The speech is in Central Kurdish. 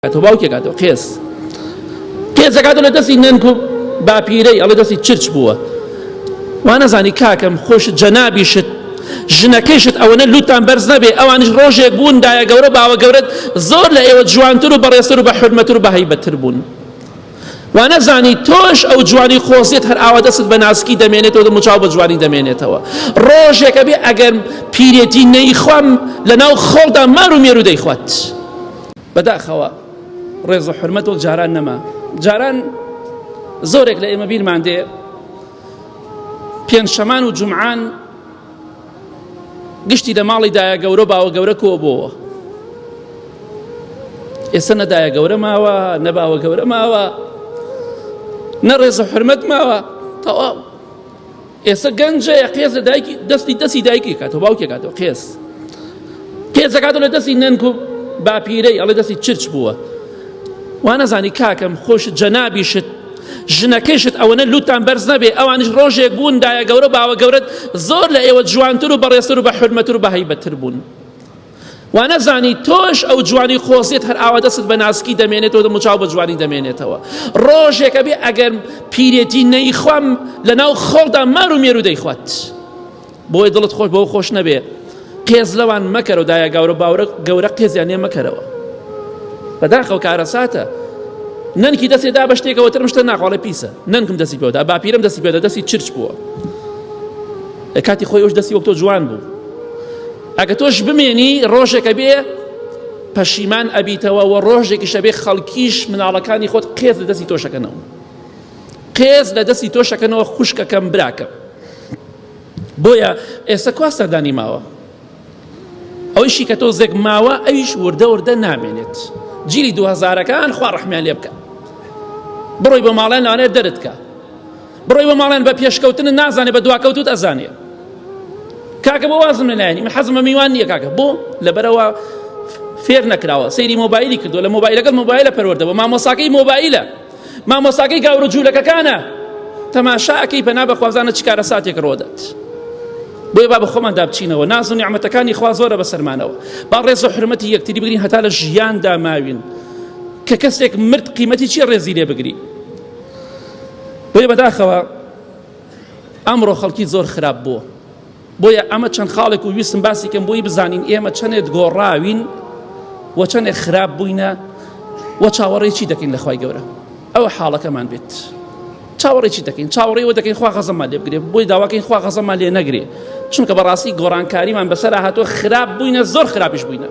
تۆ باوکی کاتەوە قێز قێزەکاتەوە لە دەستی نەنک و باپیرەی ئەڵێ دەستی چرچ بووە وا نەزانی کاکەم خۆش جەنابیشت ژنەکەیشت ئەوەنە لوتان بەرز نەبێ ئەوانیش ڕۆژێک بوون دایە گەورە باوە گەورەت زۆر لە ئێوە جوانتر و بەڕێزتر و بە حورمەتر و بە هەیبەتر بوون وا نەزانی تۆش ئەو جوانی قۆزیت هەر ئاوا دەستت بە ناسکی دەمێنێتەوە دەموچاو بە جوانی دەمێنێتەوە ڕۆژێک ئەبێ ئەگەر پیرێتی نەیخوام لەناو خۆڵدا مار و مێرو دەیخوات. بەداخەوە ڕێز و حورمەت وەک جاران نەما. جاران زۆرێک لە ئێمە بیرمان دێ پێنجشەمان و جومعان گشتی لە ماڵی دایە گەورە باوە گەورە کۆ بۆوە. ئێستا نە دایە گەورە ماوە نە باوە گەورە ماوە نە ڕێز و حورمەت ماوە تەواو. ئێستا گەنجەیە قێز لە دایکی دەستی دەستی دایکی کاتەوە باوکی کاتەوە قێز قێزەکاتەوە لە دەستی نەنک و باپیرەی ئەڵێ دەستی چرچ بووە وا نەزانی کاکەم خۆش جەنابیشت ژنەکەیشت ئەوەنە لوتان بەرز نەبێ ئەوانیش ڕۆژێک بوون دایە گەورە باوە گەورەت زۆر لە ئێوە جوانتر و بەڕێزتر و بە حورمەتر و بە هەیبەتر بوون. وا نەزانی تۆش ئەو جوانی قۆزیت هەر ئاوا دەستت بە ناسکی دەمێنێتەوە دەموچاو بە جوانی دەمێنێتەوە ڕۆژێک ئەبێ ئەگەر پیرێتی نەیخوام لەناو خۆڵدا مار و مێرو دەیخوات بۆیە دڵت خۆش بەوە خۆش نەبێ قێز لەوان مەکەرەوە دایە گەورە باورە گەورە قێزیان لێ مەکەرەوە بەداخەوە کارەساتە نەنکی دەستی دا بە شتێکەوە ترم شتە ناخواڵێ پیسە نەنکم دەستی پێدا باپیرم دەستی پێدا دەستی چرچ بووە لە کاتی خۆی ئەوش دەستی وەک تۆ جوان بوو ئەگە تۆش بمێنی ڕۆژێکە بێ پەشیمان ئەبیتەوە و ڕۆژێکیش ئەبێ خەڵکیش مناڵەکانی خۆت قێز لە دەستی تۆشەکەنەوە قێز لە دەستی تۆشەکەنەوە خوشکەکەم براکەم بۆیە ئێستا کوا سەردانی ماوە ئەوەیشی کە تۆزێک ماوە ئەویش وردە وردە نامێنێت جیلی دوهزارەکان خوا ڕەحمیان لێ بکە بڕۆی بۆ ماڵیان لەوانەیە دەرت کە بڕۆی بۆ ماڵیان بە پێشکەوتنت نازانێ بە دواکەوتوت ئەزانێ کاکە بۆ وازم لە نایەنی من حەزم بە میوان نییە کاکە بۆ لەبەرەوە فێر نەکراوە سەیری مۆبایلی کردووە لە مۆبایلەکە مۆبایلە پەروەردە بۆ مامۆساکەی مۆبایلە مامۆساکەی گاور و جوولەکەکانە تەماشا ئەکەی پەنا بەخوازانە چ کارەساتێک ڕۆدات بۆیە با بە خۆماندا بچینەوە ناز و نیعمەتەکانی خوا زۆرە بەسەرمانەوە با ڕێز و حرمەتی یەکتری بگرین هەتا لە ژیاندا ماوین کە کەسێک مرد قیمەتی چی ڕێزی لێ بگری بۆیە بەداخەوە ئەمڕۆ خەڵکی زۆر خراپ بووە بۆیە ئەمە چەند خاڵێک و ویستم باسی کەم بۆی بزانین ئێمە چەندێک گۆڕاوین و چەندێک خراپ بووینە و چاوەڕێ چی دەکەین لە خوای گەورە ئەوە حاڵەکەمان بێت چاوەڕێ چی دەکەین چاوەڕێەوە دەکەین خوا غەزەمان لێ بگرێ بۆی داواکەین خوا غەزەمان لێ نەگرێ چونکە بەڕاستی گۆڕانکاریمان بەسەر هاتووە خراپ بووینە زۆر خراپیش بووینە.